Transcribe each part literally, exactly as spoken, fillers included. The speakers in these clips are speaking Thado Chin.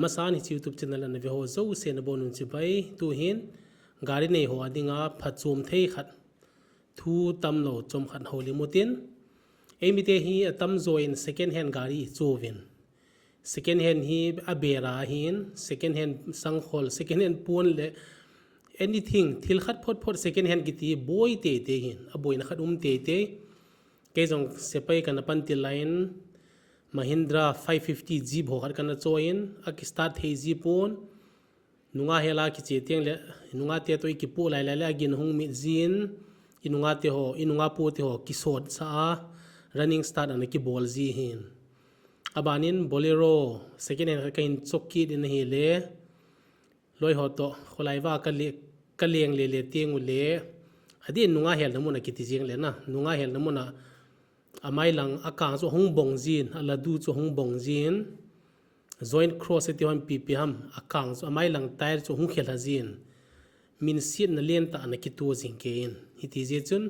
Masan hiche YouTube channel ana ve ho jouse nabonun chibai. Tuhin gari nei ho a dinga phachom thei khat, thu tamlou chomkhat houlim utin. Eimite hi atamjo in second hand gari ichouvin. Second hand hi abera ahin, second hand sangkhol, second hand pon le anything, thil khat photphot second hand kiti hi boi teitei hin, aboina khat um teitei. Kei jong sepai kana pantil laiyin Mahindra five fifty Jeep ho khat kana choiyin, akistart thei jipon. Nunga hela kiche tengle, nungate toh ikipoh lailai le agin hung mit jin, inungate ho, inunga pote ho kisotsah a, running start ana kibol ji hin. Abanin Bolero second hand khat kahin choi kit in ahile, loi ho toh kholai va kale, kaleng lele tengule, adeh nunga helna mun a kiti jeng le na, nunga helna mun a, amailang akang chu ahung bong jin, aladu chu ahung bong jin, joint cross ati hon pipi ham, akang chu amailang tyre chu ahung khelha jin, minsetna lentah ana kito jing keiyin. Hiti jeh chun,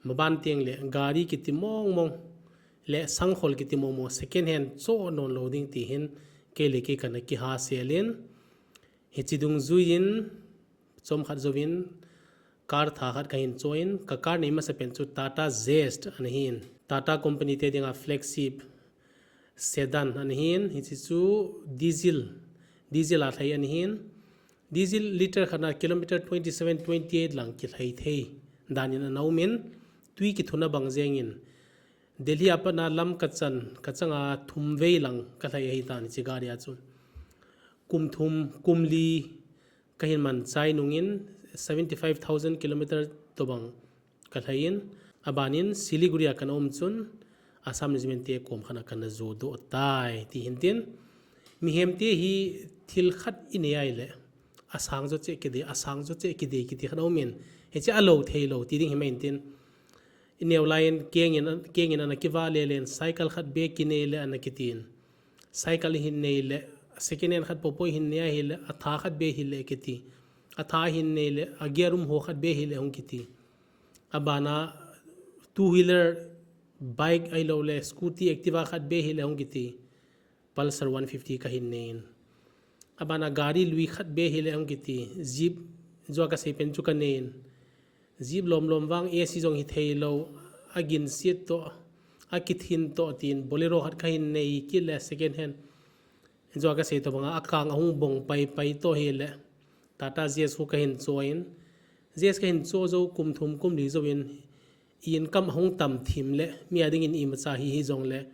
maban tengle gari kiti mongmong le sangkhol kiti mongmong second hand cho non lou ding ti hin, kei le kei kana kihasel in, hiche dungjuiyin, chomkhat jouvin, car thah khat kahin choiyin, ka car nei masapen chu Tata Zest ana hin. Tata company te dinga flagship sedan ana hin, hiche chu diesel, diesel a lhai ana hin. Diesel liter khatna kilometer twenty seven, twenty eight lang kilhai thei danin ana umin, twi kithuna bang jengin, Delhi a patna lam kachan, kachanga thum vei lang kalhai ahitan hiche gari a chu. Kum thum, kum li kahin man chai nungin seventy five thousand kilometer tobang kalhaiyin, abanin Siliguri a kana um chun Assam Regiment te kom khat a kana jodoh tai ti hintin. Mihemte hi thil khat inei ahile, asang jo cheh kidei, asang jo cheh kidei kiti khat aumin, hiche alou theilou ti ding himai intin. Ineo laiyin kengin, kengin ana kivah lelen, cycle khat beh kinei le ana kitin. Cycle hin nei le, second hand khat popo hin nei ahile, atha khat beh hile kiti. Atha hin nei le, a gear um ho khat beh hile hung kiti. Abana two wheeler, bike ahiloule scooty, Activa khat beh hile hung kiti. Pulsar one fifty kahin neiyin. Abana gari lui khat beh hile hung kiti. Jeep, jua kaseipen chu kaneiyin. Jeep lomlom vang AC jong hitheilou, aginset toh, akithin toh tin Bolero khat kahin nei kit le second hand. Jua kasei toh banga akang ahung bong paipai toh hile, Tata Zest khu kahin choiyin. Zest kahin cho jou kum thum kum li jouvin, i income ahung tam thim le, mi a dingin imacha hi hijongle,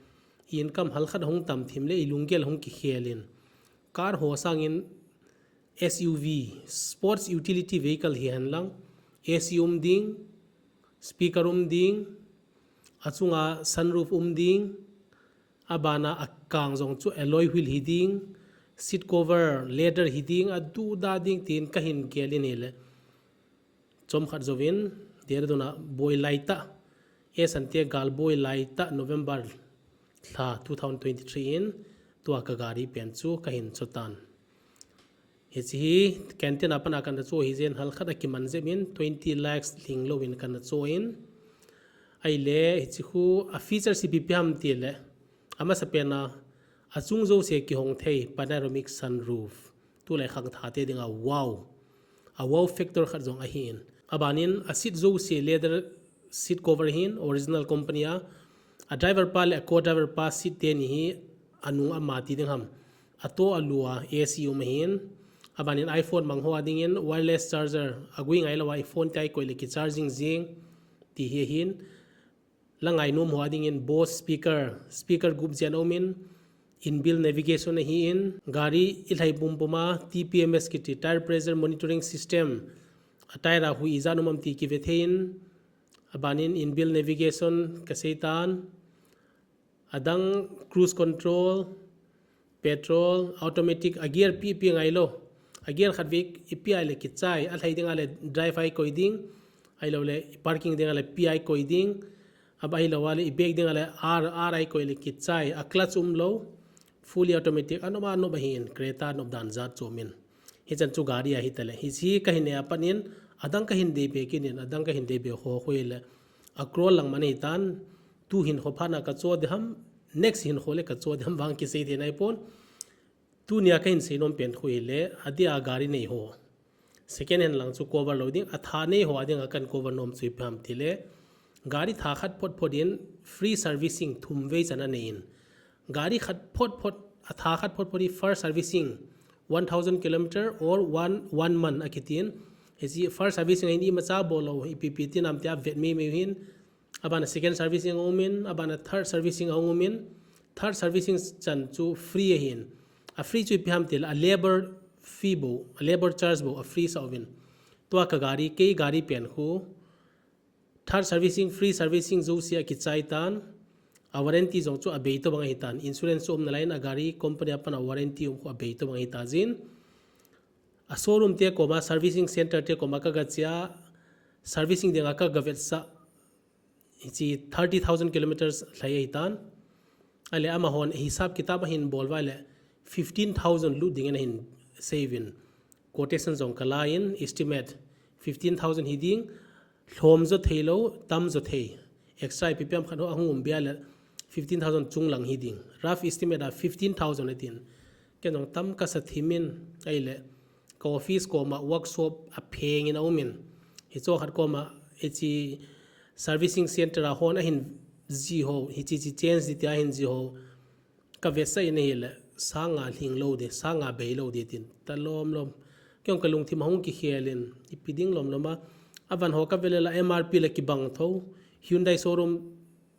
i income halkhat ahung tam thim le, ilunggel ahung kikhelin. Car ho sangin SUV, sports utility vehicle hihen lang, AC um ding, speaker um ding, achunga sunroof um ding, abana akang jong chu alloy wheel hiding, seat cover leather hiding, aduhdah ding tin kahin gelin hile, chomkhat jouvin, Dehradun a boi laitah, Esan te gal boi laitah November lha two thousand twenty-three in, tua ka gari pen chu kahin chotan. Hiche hi canteen a pat a kana cho hijeh in halkhat a kiman jep in twenty lakhs lhinglouvin kana choin. Ahile hiche khu a features ipi ipi ham tile, amasapen a, achung jouse kihong thei panoramic sunroof. Tulai khangthah te dinga wow, a wow factor khat jong ahin. Abanin a seat jouse leather seat cover hin, original company a. A driver pa le a co-driver pa seat teni hi anung ama ti ding ham, ato alu a AC um ahin. Abanin iPhone mang ho a dingin wireless charger, agui ngailou a i phone te a ikoi le kicharging jing ti hi ahin. Langainom ho a dingin Bose speaker, speaker gup jen aumin, inbuilt navigation ahin, gari ilhai pumpum a TPMS kiti, tyre pressure monitoring system, a tyre a hui ijat um am ti kive thei in, abanin inbuilt navigation kaseitan, adang cruise control, petrol, automatic, a gear pi pi ngailou. A gear khatvei ipi a le kichai, alhai ding a le drive a ikoi ding, ahiloule parking ding a le P a ikoi ding, aba ahilou a le i brake ding a le R, R a ikoi le kichai, a clutch umlou, fully automatic, anop anop ahin, Creta nop dan jat chu umin. Hichan chu gari ahi tale. Hiche kahin nei a pat in, adang kahin deibe kit in, adang kahin deibe ho khu hile, a crore lang man ahitan, tu hinkho phat na kacho ding ham, next hinkho le kacho ding ham vang kisei thei naipon. Tunia kahin seinom pen khu hile, adeh a gari nei ho, second hand lang chu cover lou ding, atha nei ho adinga kahin cover nom chu ipi ham tile, gari tha khat phot phot in free servicing thum vei chan anei in. Gari khat phot phot, atha khat phot phot hi first servicing one thousand kilometer or one, one month akitin. Hiche first servicing ahin imacha bol lou, ipi ipi ti nam tia vet mei mei hin. Abana second servicing aumin, abana third servicing aumin. Third servicing chan chu free ahin. A free chu ipi ham tile, a labor fee bou, a labor charge bou, a free sa uvin. Tua ka gari, kei gari pen khu, third servicing, free servicing jouse akichai tan, a warranty jong chu abei tobang ahitan, insurance chu umna laiyin a gari company a pat a warranty um khu abei tobang ahita jin. A showroom te koma, servicing center te koma kaga che a, servicing dinga kaga vetsah, hiche thirty thousand kilometers lhai ahitan. Ahile amahon hisab kitab ahin bol uva le fifteen thousand lut dingin ahin sei uvin. Quotation jong kala in, estimate fifteen thousand hiding, lhom jo thei lou, tam jo thei. Extra ipi ipi ham khat ho ahung um bia le fifteen thousand chung lang hiding. Rough estimate a fifteen thousand atin. Ken jong tam kasa thim in, ahile ka office koma workshop apheng in aumin. Hicho khat koma, hiche servicing center a hon ahin jih ho, hiche hiche change ding tia ahin jih ho, kavetsah in ahile, sang nga lhing lou ding, sang nga bei lou ding tin, talom lom. Kei jong kalungthim ahung kikhel in, ipi ding lom lom a. Avan ho kavet le la M R P la kibang tho. Hyundai showroom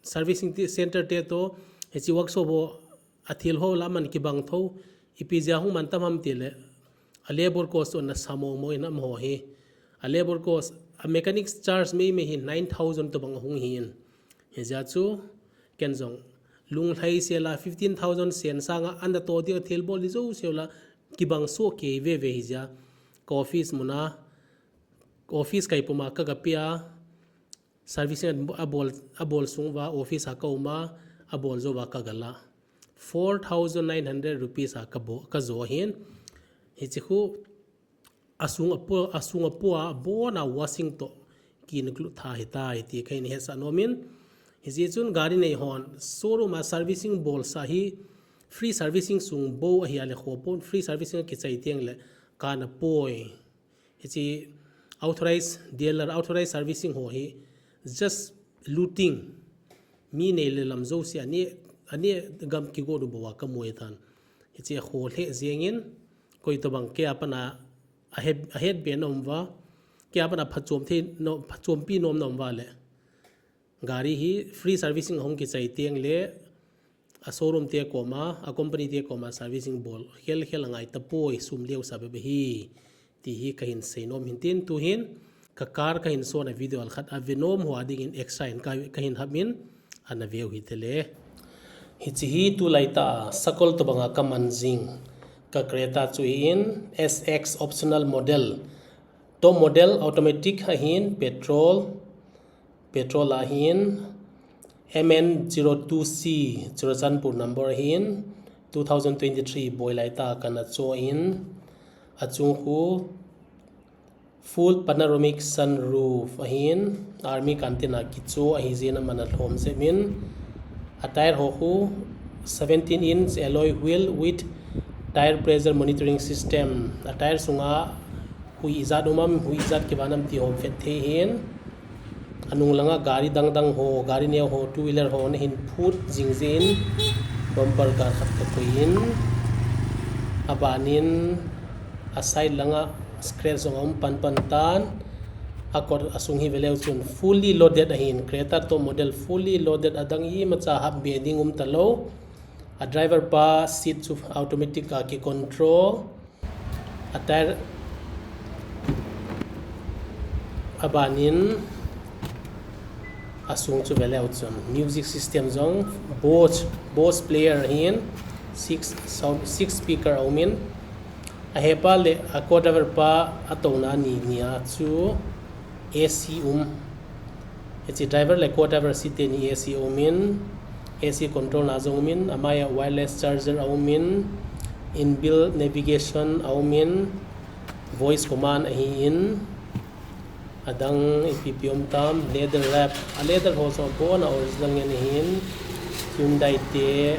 servicing center te toh, hiche workshop ho, athil ho la man kibang tho. Ipi jeh a hung man tam ham tile, a labor cost chu ana sa mong mong in amaho hi. A labor cost, a mechanics charge mei mei hi nine thousand tobang ahung hi in. Hijeh chun, ken jong, lunglhai sel a fifteen thousand sen sanga ana toh ding a thil bol ding jouse u la, kibang soh kei veve hijeh a, ka office muna, office kai puma kaga pe a, servicing abol, abol sung uva office a kaum a, abol jou uva kaga la. Four thousand nine hundred rupees a kabo, kajo ahin, hiche khu, asung apo, asung apo a, abon a washing toh, kina klut tha hitai ti kahin hetsah nom in. Hijeh chun gari nei hon, showroom a servicing bolsah hi, free servicing sung bou ahi a le khopon, free servicing akichai teng le, kana poi. Hiche authorized dealer, authorized servicing ho hi, just looting. Mi nei le lam jouse aneh, aneh gam kigot u bou a kamu ahitan. Hiche akho lheh jeng in, koi tobang kei a pat a, ahet, ahet be nom uva, kei a pat a phachom thei, no, phachompi nom nom uva le. Gari hi free servicing ahung kichai teng le, a showroom te koma, a company te koma servicing bol khel khel angai tapoi, sum leo sa bep ahi. Ti hi kahin seinom hin tin, tuhin ka car kahin son a video alkhat a venom ho a dingin extra in ka, kahin hap in, ana veu hitele. Hiche hi tulaitah a sakol tobanga kaman jing ka Creta chu ahin, S X optional model, top model automatic ahin, petrol, petrol ahin, M N zero two C Churachandpur number ahin, two thousand twenty-three boi laitah a kana cho in, achung khu full panoramic sunroof ahin, army canteen a kicho ahi jeh in aman alhom jep in, a tyre ho khu seventeen inch alloy wheel with tyre pressure monitoring system, a tyre sunga hui ijat um am, hui ijat kivan am ti ho vet thei ahin, anung langa gari dang dang ho, gari neo ho, two wheeler ho nahin phut jing jeh in bumper guard khat kakoi in, aban in a side langa scratch jong aum pan pan tan, akot asung hi veleu chun fully loaded ahin, Creta top model fully loaded, adang imacha hap be ding um talou. A driver pa seat chu automatic a kicontrol. A tyre aban in asung chu veleu chun music system jong Bose, Bose player ahin, six sound, six speaker aum in, ahepa le a co-driver pa atouna ni nia chu A C um. Hiche driver le co-driver seat teni A C aum in, A C control na jong um in, amai a wireless charger aum in, inbuilt navigation aum in, voice command ahi in, adang ipi ipi um tam, leather wrap, a leather ho jong abon a original ngen ahin, Hyundai te,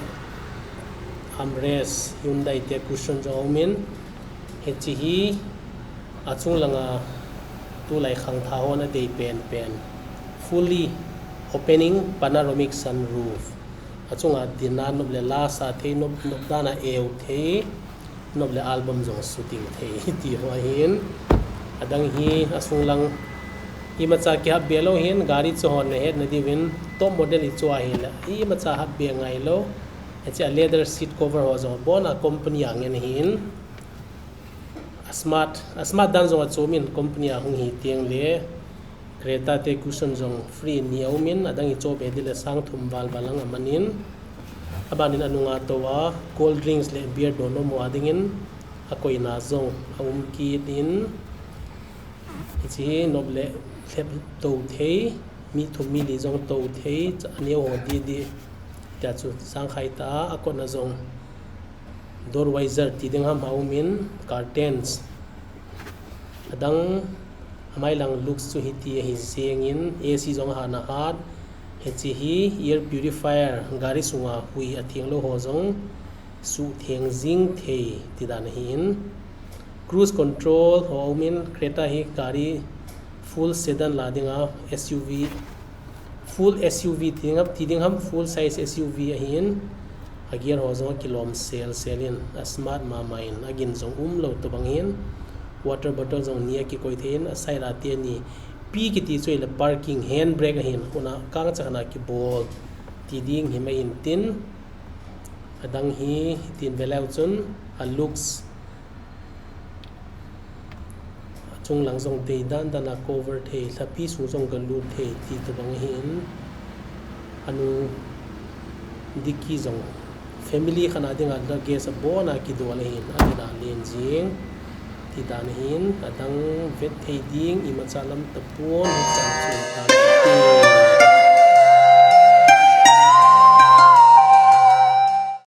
armrest, Hyundai te cushion jong aumin, hiche hi achung langa tulai khangthah hon adei penpen, fully opening panoramic sunroof, achunga dinna nop le la sa thei, nop, nop dana eu thei, nop le album jong shooting thei ti ho ahin. Adang hi asunglang imacha kihapbe lou hin, gari chu hon nahetna diuvin top model ichu ahile imacha hapbe ngailou. Hiche a leather seat cover ho jong abona company a ngen ahin. A smart, a smart dan jong achomin, company a hung hi tengle Creta te cushion jong free ni aumin, adang ichobe ding le sang thum val val lang amanin. Abanin anunga tou a cold drinks le beer don nom ho a dingin akoina jong aum kit in, hiche hi nop le lhep tou thei, mi thum mi li jong tou thei, aneo ho didi tia chu sangkhai ta a, akotna jong door visor ti ding ham aumin, curtains. Adang amailang looks chu hiti ahi jengin, AC jong ahana hat, hiche hi air purifier, gari sunga hui atheng lou ho jong suhtheng jing thei ti dan ahin. Cruise control ho aumin, Creta hi gari full sedan la dinga SUV, full SUV ti ding ham, ti ding ham, full size SUV ahin. A gear ho jong akilom sel sel in, a smart mama in, agin jong umlou tobang hin. Water bottle jong ni akikoi thei in, a side a teni, P kiti chu ahile parking, hand brake ahin, kona kangcha khat a kibol ti ding himai intin. Adang hi hitin veleu chun, a looks achung lang jong dei dan dan a cover thei, lhapi sung jong galut thei ti tobang ahin. Anu dicky jong family khat a dinga luggage abona kidol ahin, adin a len jeng ti dan ahin. Adang vet thei ding imacha lam tapon, hichan chun tan kati.